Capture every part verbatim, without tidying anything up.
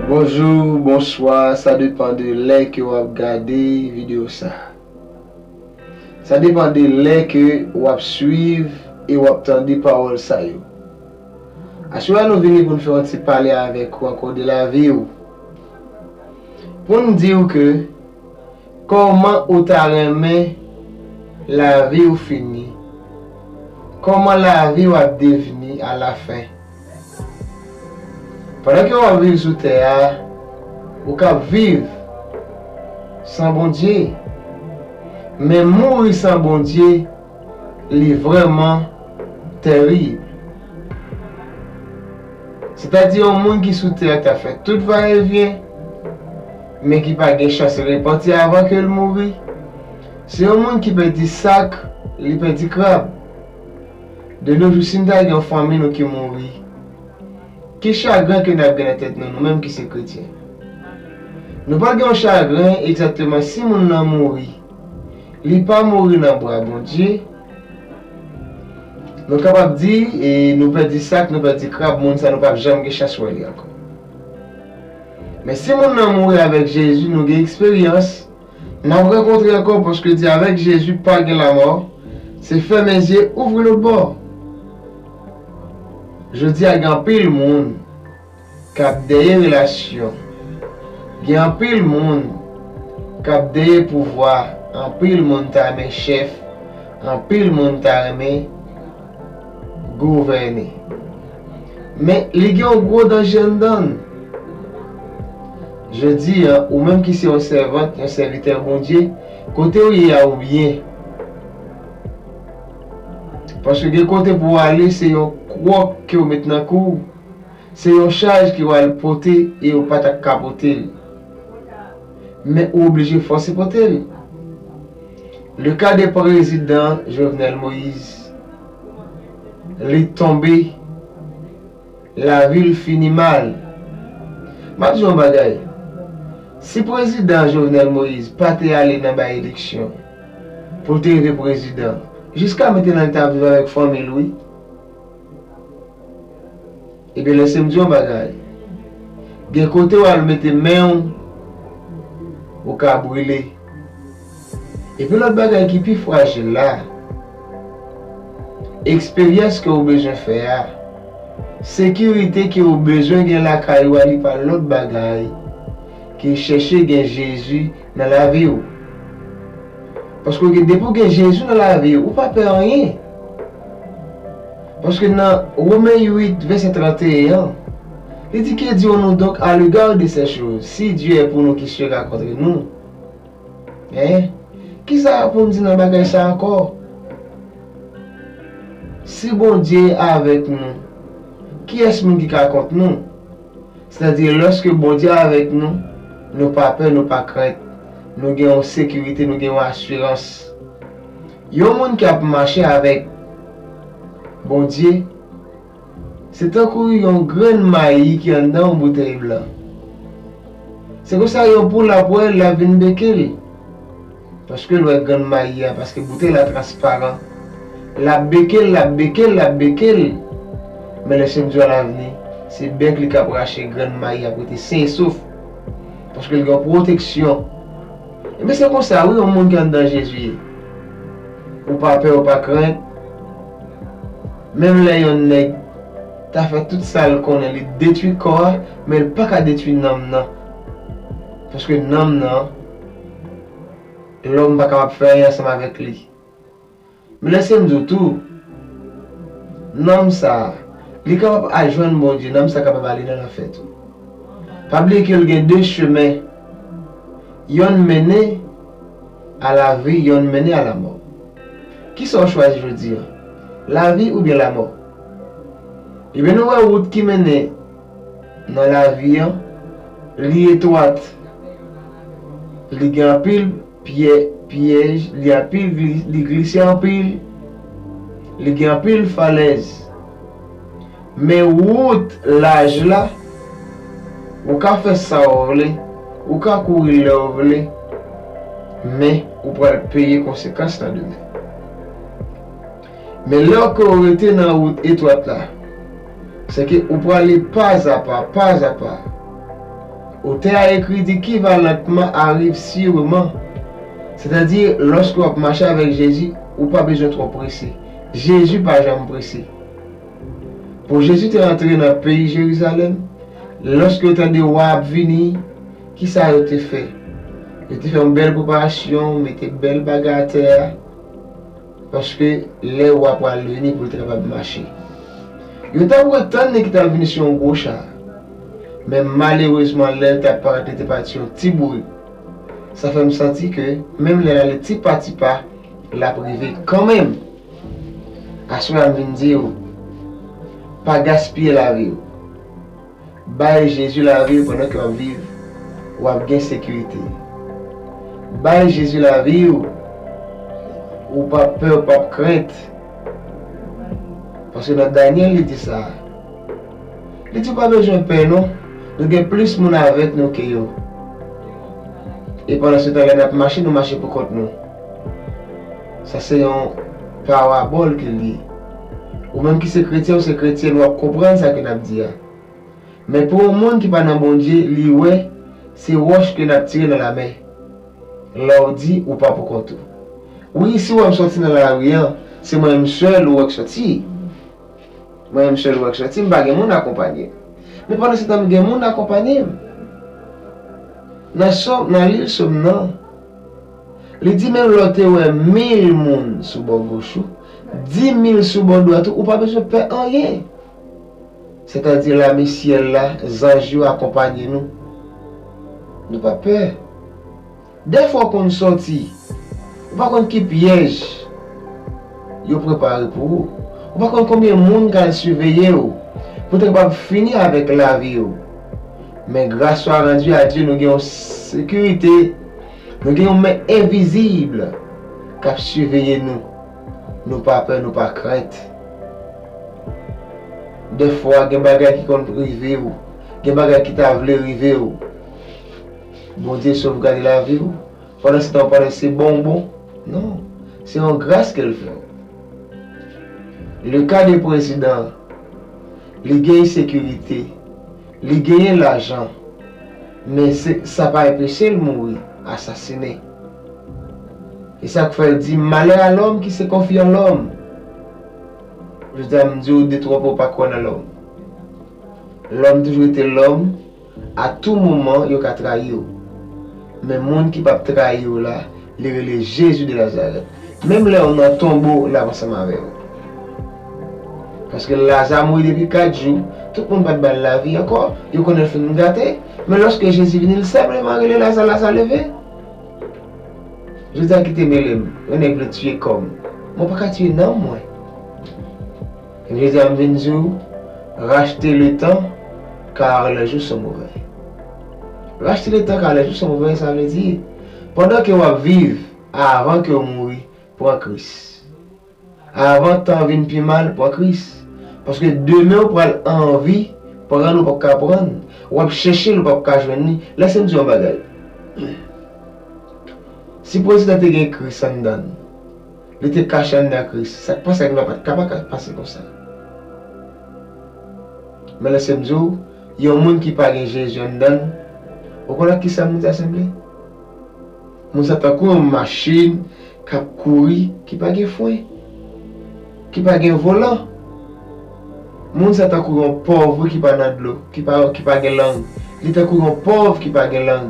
Bonjou, bonswa, sa depann de lè ke w ap gade videyo sa. Sa depann de lè ke w ap swiv e w ap tande pawòl sa yo. Aswè a nou vini pou n fè yon ti pale avèk ou ankò de lavi w. Pou n di w ke kòman ou ta renmen lavi w fini? Kòman lavi w ap devni alafen? Pandan ke w ap viv sou tè a, ou k ap viv san Bondye. Men mouri san Bondye, li vrèman tèrib. Sètadi yon moun ki sou tè a k ta fè tout vayevyen, men ki pa gen chans repanti avan ke l mouri, se yon moun ki pèdi sak, li pèdi krab. De nos jours, si n ta gen yon fanmi nou ki mouri, ki chagren ke n ap gen nan tèt nou, nou menm ki se kretyen? Nou pral gen yon chagren egzakteman si moun nan mouri. Li pa mouri nan bra Bondye. Nou kapab di, e, nou pèdi sak, nou pèdi krab, moun sa nou p ap janm gen chans wè li ankò. Men si moun nan mouri avèk Jezi, nou gen eksperyans, n ap rankontre ankò, paske di avèk Jezi pa gen lanmò, se fèmen zye, ouvri lòt bò. Jodi a gen anpil moun k ap dèyè relasyon. Gen anpil moun k ap dèyè pouvwa, anpil moun ta renmen chèf, anpil moun ta renmen gouvène. Men li gen yon gwo danje anndan l. Jodi a, ou menm ki se yon sèvant, yon sèvitè Bondye, kote w ye a ou byen. Paske gen kote pou w ale, se yon kwòk ke w met nan kou w. Se yon chaj ke w al pote e w pa t ap ka pote l. Men ou oblije fòse pote l. Le ka de prezidan Jovenel Moïse, li tonbe, lavi l fini mal. M ap di w yon bagay. Si prezidan Jovenel Moïse pa te ale nan bay eleksyon pou l te rive prezidan, jiska mentnan li t ap viv avèk fanmi l, wi. Ebyen, lèse m di w yon bagay. Gen kote w al mete men w, ou ka brile. Epi lòt bagay ki pi frajil la, eksperyans ke w bezwen fè a, sekirite ke w bezwen gen lakay ou a, li pa lòt bagay ke chèche gen Jezi nan lavi w. Paske w gen, depi w gen Jezi nan lavi w, ou pa pè anyen. Paske nan Women uit, vèsè trannteyen an, li di, Que dirons-nous donc à l'égard de ces choses? Si Dieu est pour nous, qui sera contre nous? Hein? Kisa pou n di nan bagay sa ankò? Si Bondye avèk nou, kiyès moun ki ka kont nou? Sètadi, lòske Bondye avèk nou, nou pa pè, nou pa krent. Nou gen yon sekirite, nou gen yon asirans. Yon moun ki ap mache avèk Bondye, se tankou yon grenn mayi ki anndan yon boutèy blan. Se konsa yon poul ap wè l, l ap vin beke l. Paske l wè grenn mayi a, paske boutèy la transparan. L ap beke l, l ap beke l, l ap beke l. Men lèse m di w alavni, se bèk li k ap rache grenn mayi a pou te sen e sof. Paske l gen pwoteksyon. Ebyen, se konsa, wi, yon moun ki anndan Jezi ye. Ou pa pè, ou pa krent. Menm lè yon nèg ta fè tout sa l konnen, li detwi kò a, men l pa ka detwi nanm nan. Paske nanm nan, lòm pa kapab fè anyen ansanm avèk li. Men lèse m di w tou, nanm sa a, li kapab al jwenn Bondye, nanm sa a kapab ale nan lanfè tou. Pa bliye ke l gen de chemen, yonn mennen a lavi, yonn mennen a lanmò. Kisa w chwazi jodi a? Lavi oubyen lanmò? Ebyen, nou wè wout ki mennen nan lavi an, li etwat, li gen anpil pyè, pyèj, li anpil gli-, li glise anpil, li gen anpil falèz. Men wout laj la, ou ka fè sa w vle, ou ka kouri lè w vle, men ou pral peye konsekans lan demen. Men lè ke w rete nan wout etwat la, se ke ou prale pas à pas, pas à pas. Otè a ekri di, qui va lentement arrive sûrement. Sètadi, lòske w ap mache avèk Jezi, ou pa bezwen twò prese. Jezi pa janm prese. Pou Jezi te antre nan peyi Jerizalèm, lòske yo tande wa ap vini, kisa yo te fè? Yo te fè yon bèl preparasyon, mete bèl bagay atè a, paske lè wa pral vini pou l te kapab mache. Yo t ap wè tann li ki t ap vini sou yon gwo cha. Men malerezman, lè l t ap parèt, li te parèt sou yon ti bourik. Sa fè m santi ke menm lè l ale tipa tipa, l ap rive kanmenm. Aswè a m vin di w, pa gaspiye lavi w. Bay Jezi lavi w pandan ke w ap viv, w ap gen sekirite. Bay Jezi lavi w, ou p ap pè, ou p ap krent. Paske nan Danyèl, li di sa. Li di, ou pa bezwen pè non, nou gen plis moun avèk nou ke yo. E pandan se tan, lè n ap mache, nou mache pou kont nou. Sa se yon parabòl ke l ye. Ou menm ki se kretyen, ou se kretyèn, w ap konprann sa ke n ap di a. Men pou yon moun ki pa nan Bondye, li wè se wòch ke n ap tire nan lamè. Lè w di ou pa pou kont ou. Wi, si w wè m sòti nan lari an, se mwen menm sèl ou wè k sòti. Mwen menm sèl ou wè k sòti, m pa gen moun akonpanye m. Men pandan se tan, m gen moun akonpanye m. Nan Sòm, nan liv Sòm nan, li di menm lè w te wè mil moun sou bò goch ou, di mil sou bò dwat ou, ou pa bezwen pè anyen. Sètadi lame syèl la, zanj yo akonpanye nou. Nou pa pè. Dèfwa w konn sòti, ou pa konn ki pyèj yo prepare pou ou. Ou pa konn konbyen moun k al siveye w pou te kapab fini avèk lavi w. Men gras swa randi a Dye, nou gen yon sekirite, nou gen yon men envizib k ap siveye nou. Nou pa pè, nou pa krent. Dèfwa, gen bagay ki konn rive w, gen bagay ki ta vle rive w. Bondye sovgade lavi w. Pandan se tan, w pandan se bonbon. Non, se yon gras ke l fè w. Le ka de prezidan, li gen sekirite, li genyen lajan, men se, sa pa enpeche l mouri, asasinen. E sa k fè l di, malè a lòm ki se konfi an lòm. Jodi a, m di w, detwonpe w, pa kwè nan lòm. Lòm toujou rete lòm, a tou moman, yo ka trayi w. Men moun ki p ap trayi w la, li rele Jezi de Nazarèt. Menm lè w nan tonbo, l ap ansanm avè w. Paske Laza mouri depi kat jou, tout moun pa t ba l lavi ankò, yo konnen l fin gate, men lòske Jezi vini, l senpleman rele Laza, Laza, leve. Jodi a kite mele m, yon nèg vle tiye kò m. Mwen pa ka tiye nanm mwen. Jodi a m vin di w, rachte le tan, car les jours sont mauvais. Rachte le tan, car les jours sont mauvais, sa vle di, pandan ke w ap viv, avan ke w mouri, pran Kris. Avan tan vin pi mal, pran Kris. Paske demen w pral anvi pran l, ou p ap ka pran l. W ap chèche l, ou p ap ka jwenn li. Lèse m di w yon bagay. Si prezidan te gen Kris anndan l, li te kache anndan Kris, sa k pase ak nou la pa t ka pa ka pase konsa. Men lèse m di w, yon moun ki pa gen Jezi anndan l, ou konn ak kisa moun sa sanble? Moun sa tankou yon machin k ap kouri, ki pa gen fren, ki pa gen volan. Moun sa tankou yon pòv, wi, ki pa nan dlo, ki pa, ki pa gen lang. Li tankou yon pòv ki pa gen lang.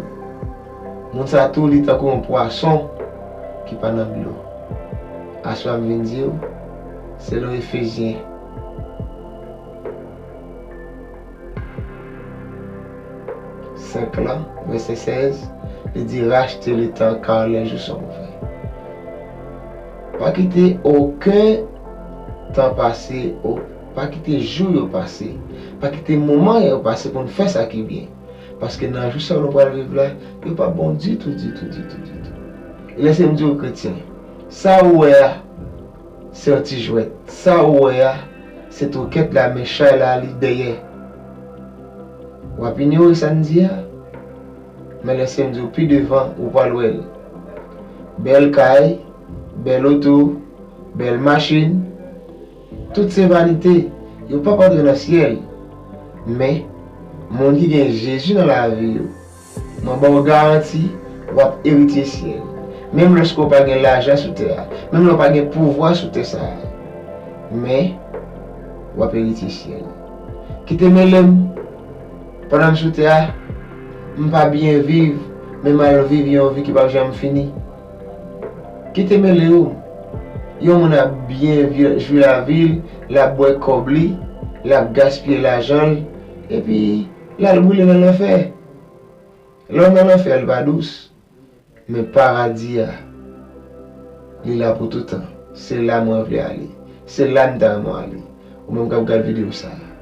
Moun sa tou, li tankou yon pwason ki pa nan dlo. Aswè a m vin di w, selon Efezyen senk lan, vèsè sèz, li di, rachte le tan, car les jours sont mauvais. Pa kite okenn tan pase, o, pa kite jou yo pase, pa kite moman yo pase pou n fè sa ki byen. Paske nan jou sa yo nou pral viv la, yo pa bon ditou, ditou, ditou, ditou. E lèse m di w, kretyen, sa ou wè a, se yon ti jwèt. Sa ou wè a, se twokèt la, men chay la, li dèyè. W ap inyore sa n di a, men lèse m di w, pi devan, ou pral wè l. Bèl kay, bèl oto, bèl machin, Tout se vanite, yo p ap antre nan syèl. Men, moun ki gen Jezi nan lavi yo, mwen ba w garanti, w ap eritye syèl. Menm lòske w pa gen lajan sou tè a, menm lè w pa gen pouvwa sou tè sa a, men, w ap eritye syèl. Kite mele m, pandan m sou tè a, m pa byen viv, men m al viv yon vi ki p ap janm fini. Kite mele w. Yon moun ap byen vi- jwi lavi l, l ap bwè kòb li, l ap gaspiye lajan l, epi l al boule nan lanfè. Lè w nan lanfè, l pa dous. Men paradi a, li la pou toutan. Se la mwen vle ale. Se la m ta renmen w ale. Ou menm k ap gad videyo sa a,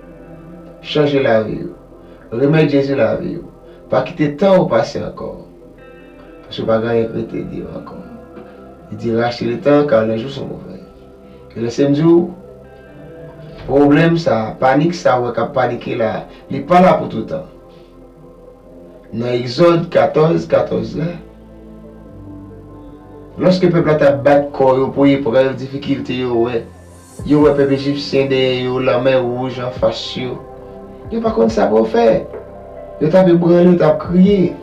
chanje lavi w. Remèt Jezi lavi w. Pa kite tan w pase ankò. Paske pa gen anyen k rete di w ankò. Li di, rache le tan, car les jours sont mauvais. E lèse m di w, pwoblèm sa, panik sa ou wè k ap panike la, li pa la pou toutan. Nan Egzòd katòz, katòz la, lòske pèp la t ap bat kò yo pou eprèv, difikilte yo wè, yo wè pèp ejipsyen dèyè yo, lanmè wouj anfas yo. Yo pa konn sa pou yo fè. Yo t ap ebranle, yo t ap kriye.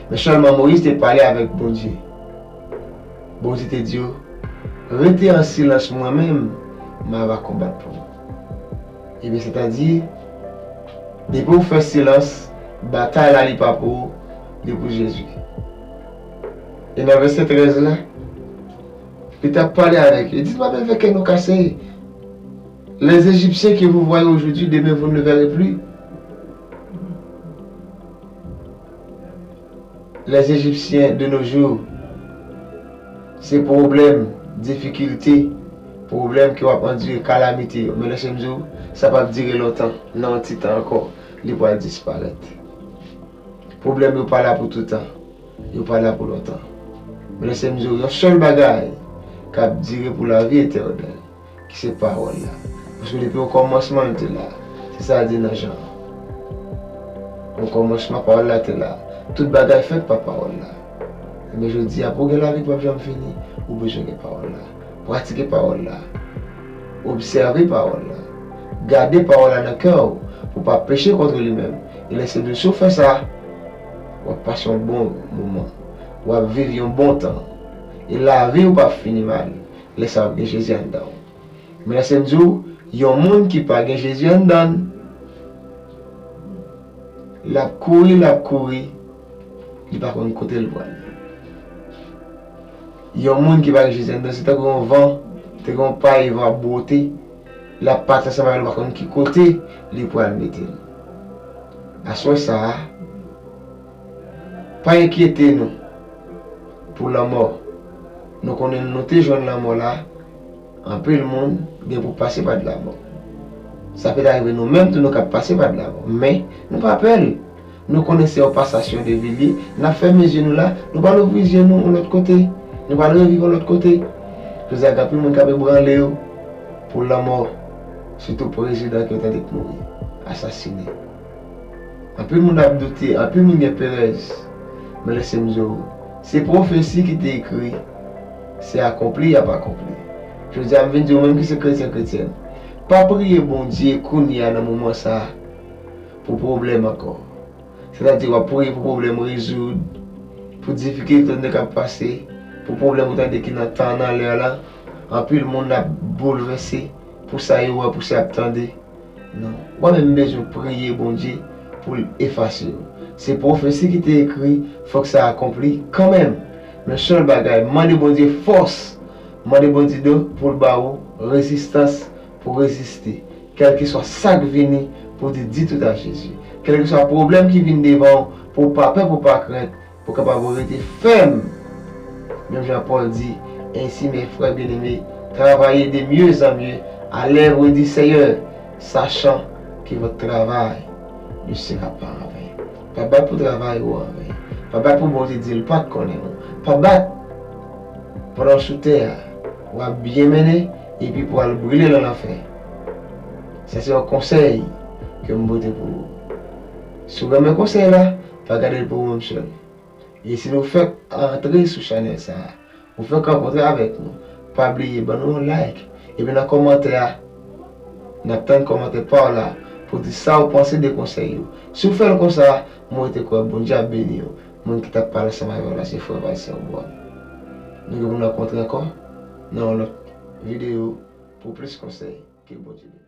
Men sèlman Moyiz te pale avèk Bondye. Bondye te di yo, rete an silans, mwen menm, m a va konbat pou nou. Ebyen, sètadi, depi w fè silans, batay la li pa pou ou, li pou Jezi. E nan vèsè trèz la, li t ap pale avèk yo. Li di, pa fè kè nou kase. Les Égyptiens que vous voyez aujourd'hui, demain vous ne les verrez plus. Les Égyptiens de nos jours, se pwoblèm, difikilte, pwoblèm ke w ap andire, kalamite yo. Men lèse m di w, sa p ap dire lontan, nan yon ti tan ankò, li pral disparèt. Pwoblèm yo pa la pou toutan, yo pa la pou lontan. Men lèse m di w, yon sèl bagay k ap dire pou lavi etènèl, ki se pawòl la. Paske depi okòmansman l te la. Se sa l di nan Jan. Okòmansman pawòl la te la. Tout bagay fèt pa pawòl la. Ebyen jodi a, pou w gen lavi k p ap janm fini, ou bezwen gen pawòl la. Pratike pawòl la. Obsève pawòl la. Gade pawòl la nan kè w, pou w pa peche kont li menm. E lèse m di w, si w fè sa, w ap pase yon bon moman. W ap viv yon bon tan. E lavi w p ap fini mal. Lè sa w ap gen Jezi anndan w. Men lèse m di w, yon moun ki pa gen Jezi anndan l, l ap kouri, l ap kouri, li pa konn kote l pral. Yon moun ki pa gen Jezi anndan l, se tankou yon van, te gen yon pay van ap bwote, l ap pati ansanm avè l, ou pa konn ki kote li pral mete l. Aswè sa a, pa enkyete nou pou lanmò. Nou konnen nou te jwenn lanmò la, anpil moun gen pou pase pa de lanmò. Sa pèt arive nou menm tou nou k ap pase pa de lanmò. Men, nou pa pè l. Nou konnen se yon pasasyon de vi l ye. N ap fèmen zye nou la, nou pral ouvri zye nou yon lòt kote. Nou pral reviv yon lòt kote. Jodi a, gen anpil moun k ap ebranle yo pou lanmò, sitou prezidan ke yo tande k mouri, asasinen. Anpil moun ap doute, anpil moun gen perèz. Men lèse m di w, se pwofesi ki te ekri, se akonpli y ap akonpli. Jodi a, m vin di w menm ki se kretyen, kretyèn, pa priye Bondye kounye a nan moman sa a pou pwoblèm ankò. Sètadi w ap priye pou pwoblèm rezoud, pou difikilte w tande k ap pase, pou pwoblèm ou tande ki nan tan an, nan lè la. Anpil moun ap boulvèse pou sa yo wè, pou sa y ap tande. Non. Ou pa menm bezwen priye Bondye pou l efase yo. Se pwofesi ki te ekri, fòk sa akonpli kanmenm. Men sèl bagay, mande Bondye fòs, mande Bondye do pou l ba ou rezistans pou reziste. Kèlkeswa sa k vini, pou di, di tout a Jezi. Kèlkeswa pwoblèm ki vin devan w, pou w pa pè, pou w pa krent, pou w kapab rete fèm. Menm jan Pòl di, ainsi, mes frères bien-aimés, travaillez de mieux en mieux à l'œuvre du Seigneur, sachant que votre travail ne sera pas en vain. Pa bat pou travay ou an ven. Pa bat pou Bondye di l pa t konnen ou. Pa bat pandan w sou tè a. W ap byen mennen, epi pou w al brile nan lanfè. Sa se yon konsèy ke m pote pou ou. Si w renmen konsèy la, pa gade l pou ou menm sèl. E si nou fèk antre sou chanèl sa a, ou fèk rankontre avèk nou, pa bliye ban nou yon like, Epi nan kòmantè a, n ap tann kòmantè pa w la pou di sa ou panse de konsèy yo. Si w fè l konsa, mwen rete kwè Bondye ap beni w. Moun ki t ap pale ansanm avè w la se frè Valcin Aubran. Nou gen pou n rankontre ankò nan yon lòt videyo pou plis konsèy. Ke Bondye beni w.